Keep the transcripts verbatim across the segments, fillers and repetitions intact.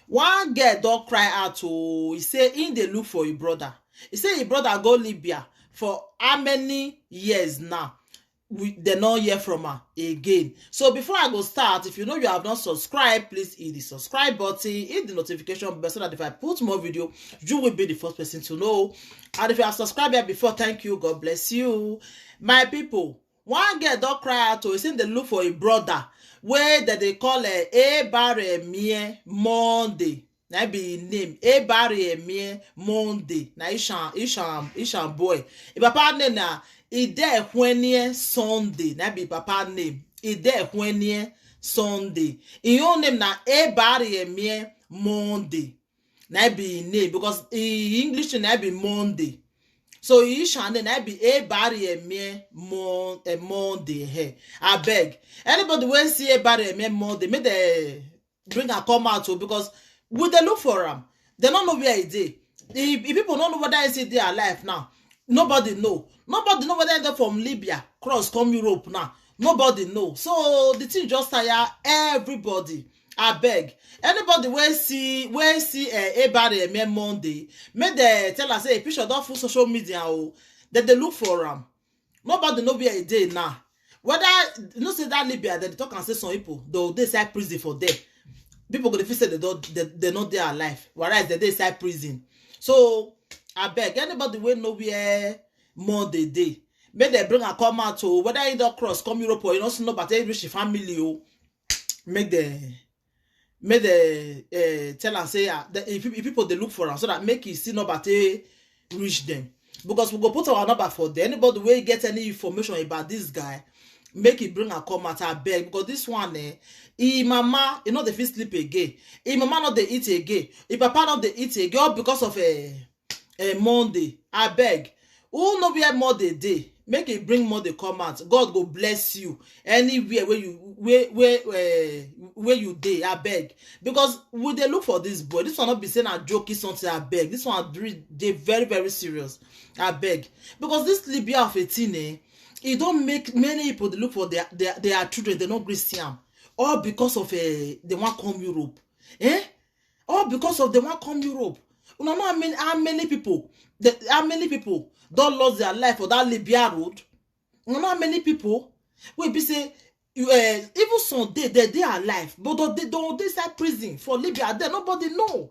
One girl don cry out o, e say im dey look for im brother. E say im brother go Libya for how many years now? We, dem no hear from am again. So before I go start, if you know you have not subscribed, please hit the subscribe button, hit the notification bell so that if I put more video, you will be the first person to know. And if you have subscribed here before, thank you, God bless you. My people, one girl don cry out o, e say dey look for im brother wey dem dey call, eh, Ebaremie Monday. Na be im name, Ebaremie Monday. Na Ishan, Ishan, Ishan boy. Im papa name na Idehwenie Sunday. Na be im papa name, Idehwenie Sunday. Im own name na Ebaremie Monday. Na be im name, because im English name na be Monday. So Ishan name na be Ebaremie Mon-, eh, Monday. Eh. Abeg, anybody wey see Ebaremie Monday, make dem bring am come out o, because we dey look for am. Dem no know where e dey. If, if people no know whether e still dey alive now, nobody know. Nobody know whether e dey from Libya cross come Europe now. Nobody know. So the thing just tire everybody. Abeg, anybody wey see, wey see, eh, Ebaremie Monday, make dem tell am say a picture don full social media o. Dem dey look for am. Nobody know where e dey now. Whether, you know say that Libya, dem dey talk am say some people, they dey inside prison for there. People go dey feel say they don't, they, they no dey alive, whereas dem dey inside prison. So abeg, anybody wey know where Monday dey, make dem bring am come out o. Whether e don cross come Europe or e no see nobody take reach im family o, make dem, make dem, eh, tell am say, ah, the, if, if people dey look for am, so that make e see nobody take reach dem. Because we go put our number for there. Anybody wey get any information about this guy, make e bring am come out, abeg. Because this one, eh, im mama, e no dey fit sleep again. Im mama no dey eat again. Im papa no dey eat again. All because of, eh, eh, Monday. Abeg, who know where Monday dey, make e bring Monday come out. God go bless you anywhere where you, where, where, eh, where you dey. Abeg, because we dey look for this boy. This one no be say na joking something. Abeg, this one re-, dey very, very serious. Abeg, because this Libya of a thing, eh, e don make many people dey look for their, their, their children. Dem no gree see am, all because of, eh, dem wan come Europe. Eh? All because of dem wan come Europe. Una know how many, how many people, the, how many people don lost their life for that Libya road? Una know how many people wey be say, you, eh, even some dey, dem dey alive, but dem dey, dem dey inside prison for Libya there, nobody know.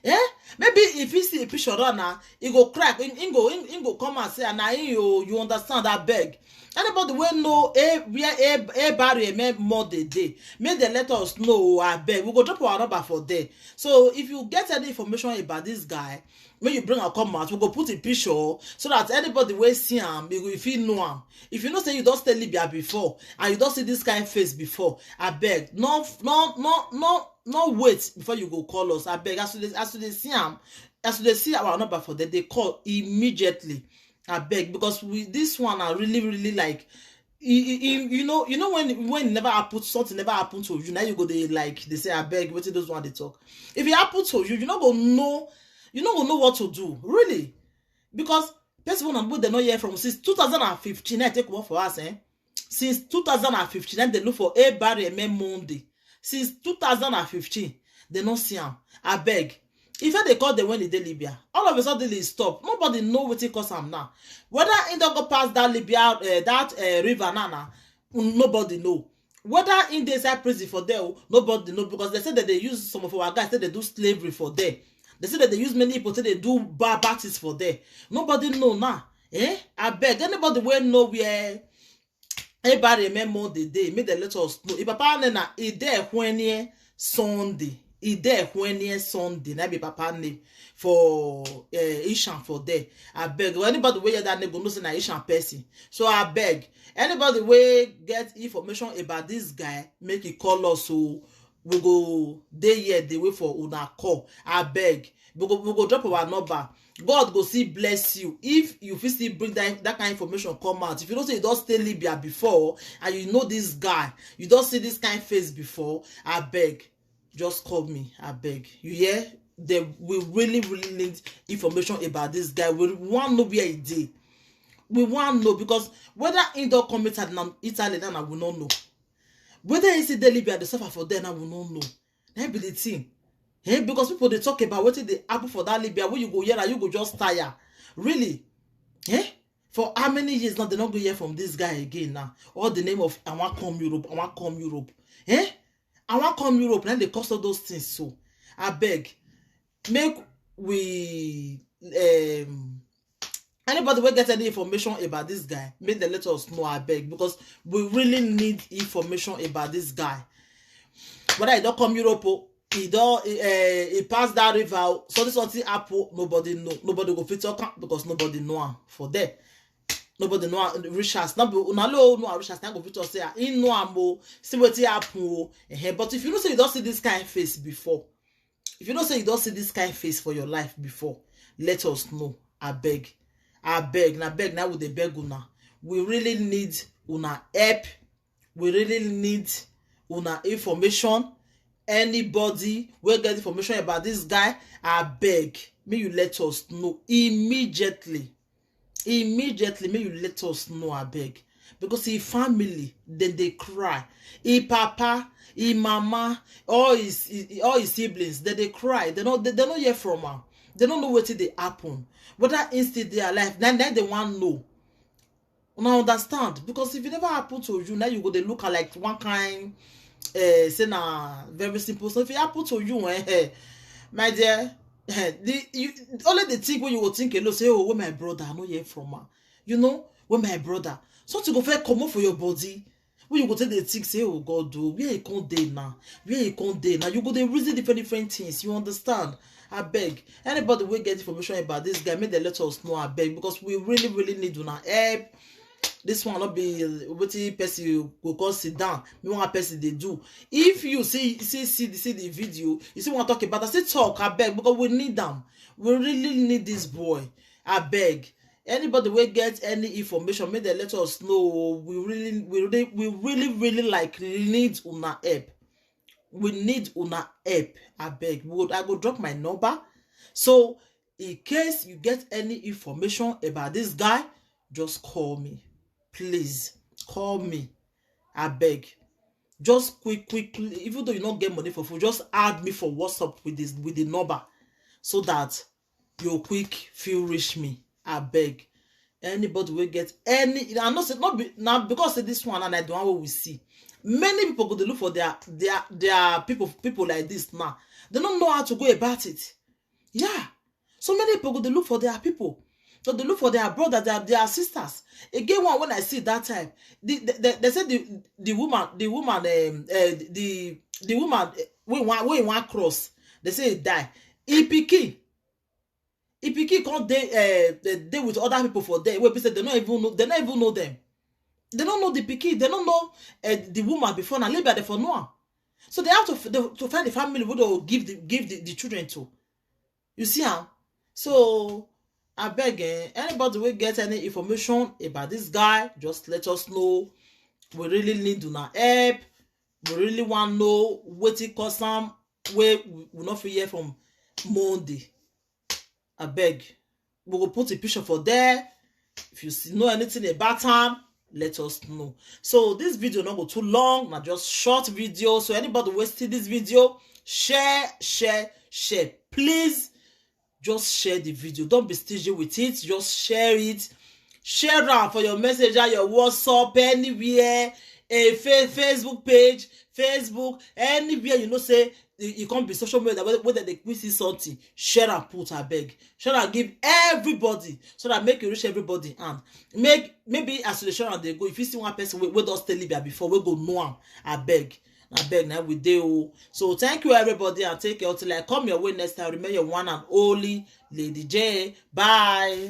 Eh? Maybe if he see a picture right now, he go cry, he, he go, he, he go come and say, "Ah, na him o, you understand, abeg." Anybody wey know, eh, where, eh, eh, Ebaremie Monday dey, make dem let us know o, abeg. We go drop our number for there. So if you get any information about this guy, make you bring am come out. We go put a picture so that anybody wey see am, you go fit know am. If you know say you don stay Libya before and you don see this kind face before, abeg, no, no, no, no, no wait before you go call us. Abeg, as you dey, as you dey see am, as you dey see our number for there, dey call immediately. Abeg, because we, this one, I really, really like, you, you, you know, you know when, when e never happen, something never happen to you, now you go dey like, dey say, "Abeg, wetin those one dey talk?" If it happen to you, you no go know, you no go know what to do, really. Because person wey una both dey no hear from since two thousand and fifteen, I take work for us, eh? Since two thousand and fifteen, dem dey look for Ebaremie Monday. Since two thousand and fifteen, dem no see am. Abeg, if I dey call dem when e dey Libya, all of a sudden e stop. Nobody know wetin cause am now. Whether he don go pass that Libya, eh, that, eh, river now, now, nobody know. Whether he dey inside prison for there o, nobody know, because dem say dem dey use some of our guys take dey do slavery for there. Dem say dem dey use many people take dey do bad, bad things for there. Nobody know now. Eh? Abeg, anybody wey know where Ebaremie Monday dey, make dem let us know. Im papa name na Idehwenie Sunday. Idehwenie Sunday, na be papa name for, eh, Ishan for there. Abeg, anybody wey hear that name go know say na Ishan person. So abeg, anybody wey get information about this guy, make e call us o. We go dey here dey wait for una call. Abeg, we go, we go drop our number. God go still bless you if you fit still bring that, that kind information come out. If you know say you don stay Libya before and you know this guy, you don see this kind face before, abeg, just call me, abeg. You hear? They, we really, really need information about this guy. We wan know where he dey. We wan know, because whether he don come Italy now, Italy now, we no know. Whether he still dey Libya dey suffer for there now, we no know. Na be the thing. Eh, because people dey talk about wetin dey happen for that Libya, wey you go hear and you go just tire. Really? Eh? For how many years now, they no go hear from this guy again now? All the name of, "I wan come Europe, I wan come Europe." Eh? "I wan come Europe," na dey cause all those things. So, abeg, make we, um, anybody wey get any information about this guy, make dem let us know, abeg, because we really need information about this guy. Whether he don come Europe o, he don, eh, he pass that river o, something, something happen, nobody know. Nobody go fit talk am because nobody know am for there. Nobody know am reach us. No be una lo know am reach us, na go fit talk say, "Ah, he know am o, see wetin happen o." Ehen. But if you know say you don see this kind face before, if you know say you don see this kind face for your life before, let us know, abeg. Abeg, na beg na we dey beg una. We really need una help. We really need una information. Anybody wey get information about this guy, abeg, make you let us know immediately. Immediately, make you let us know, abeg. Because his family, dem dey cry. His papa, his mama, all his, his, all his siblings, dem dey cry. Dem no, dem, dem no hear from am. Dem no know wetin dey happen. Whether he still dey alive, na, na dem wan know. Una understand? Because if e never happen to you, now you go dey look am like one kind, eh, say na very simple. So if e happen to you, eh, eh, my dear, eh, the, you, only the thing wey you go think alone, say, "Oh, where my brother? I no hear from am." You know, "Where my brother?" Something go first comot for your body. Wey you go take dey think say, "Oh God o, where he come dey now? Where he come dey now?" You go dey reason different, different things. You understand? Abeg, anybody wey get information about this guy, make dem let us know, abeg, because we really, really need una help. This one no be wetin person go come sit down, me one person dey do. If you see, see, see, the, see the video, you see wan talk about am, still talk, abeg, because we need am. We really need this boy, abeg. Anybody wey get any information, make dem let us know. We really, we really, we really, really, like, need una help. We need una help, abeg. We go, I go drop my number. So in case you get any information about this guy, just call me. Please, call me, abeg. Just quick, quickly, even though you no get money for phone, just add me for WhatsApp with this, with the number, so that you quick fit reach me, abeg. Anybody wey get any, I know say not be now, because say this one and I, the one wey we see, many people go dey look for their, their, their people, people like this now. They don't know how to go about it. Yeah. So many people go dey look for their people. So they look for their brother, their, their sisters. Again, one when I see that time, the, the, the, they said the, the woman, the woman, um, uh, the, the woman, eh, wey wan, wey wan cross, they say he die. He pikin, he pikin come dey, uh, dey with other people for there. Wey be say they no even know, they no even know them. They don't know the pikin. They don't know, uh, the woman before. Now Libya, they for know am. So they have to f-, they, to find the family who they will give the, give the, the children to. You see am? So, abeg, eh, anybody wey get any information about this guy, just let us know. We really need una help. We really wan know wetin cause am, wey we, we no fit hear from Monday. Abeg, we go put the picture for there. If you see, know anything about am, let us know. So this video no go too long, na just short video. So anybody wey see this video, share, share, share. Please just share the video. Don't be stingy with it. Just share it. Share am for your messenger, your WhatsApp, anywhere, a fa-, Facebook page, Facebook, anywhere you know say you, you come be social media where, where they quick see something. Share and put, abeg. Share and give everybody, so that make you reach everybody hand. Make, maybe as you dey share and dey go, if you see one person wey, wey don stay Libya before, wey go know am, abeg. Abeg, na we dey o. So thank you everybody and take care until I come your way next time. Remain your one and only Lady J. Bye.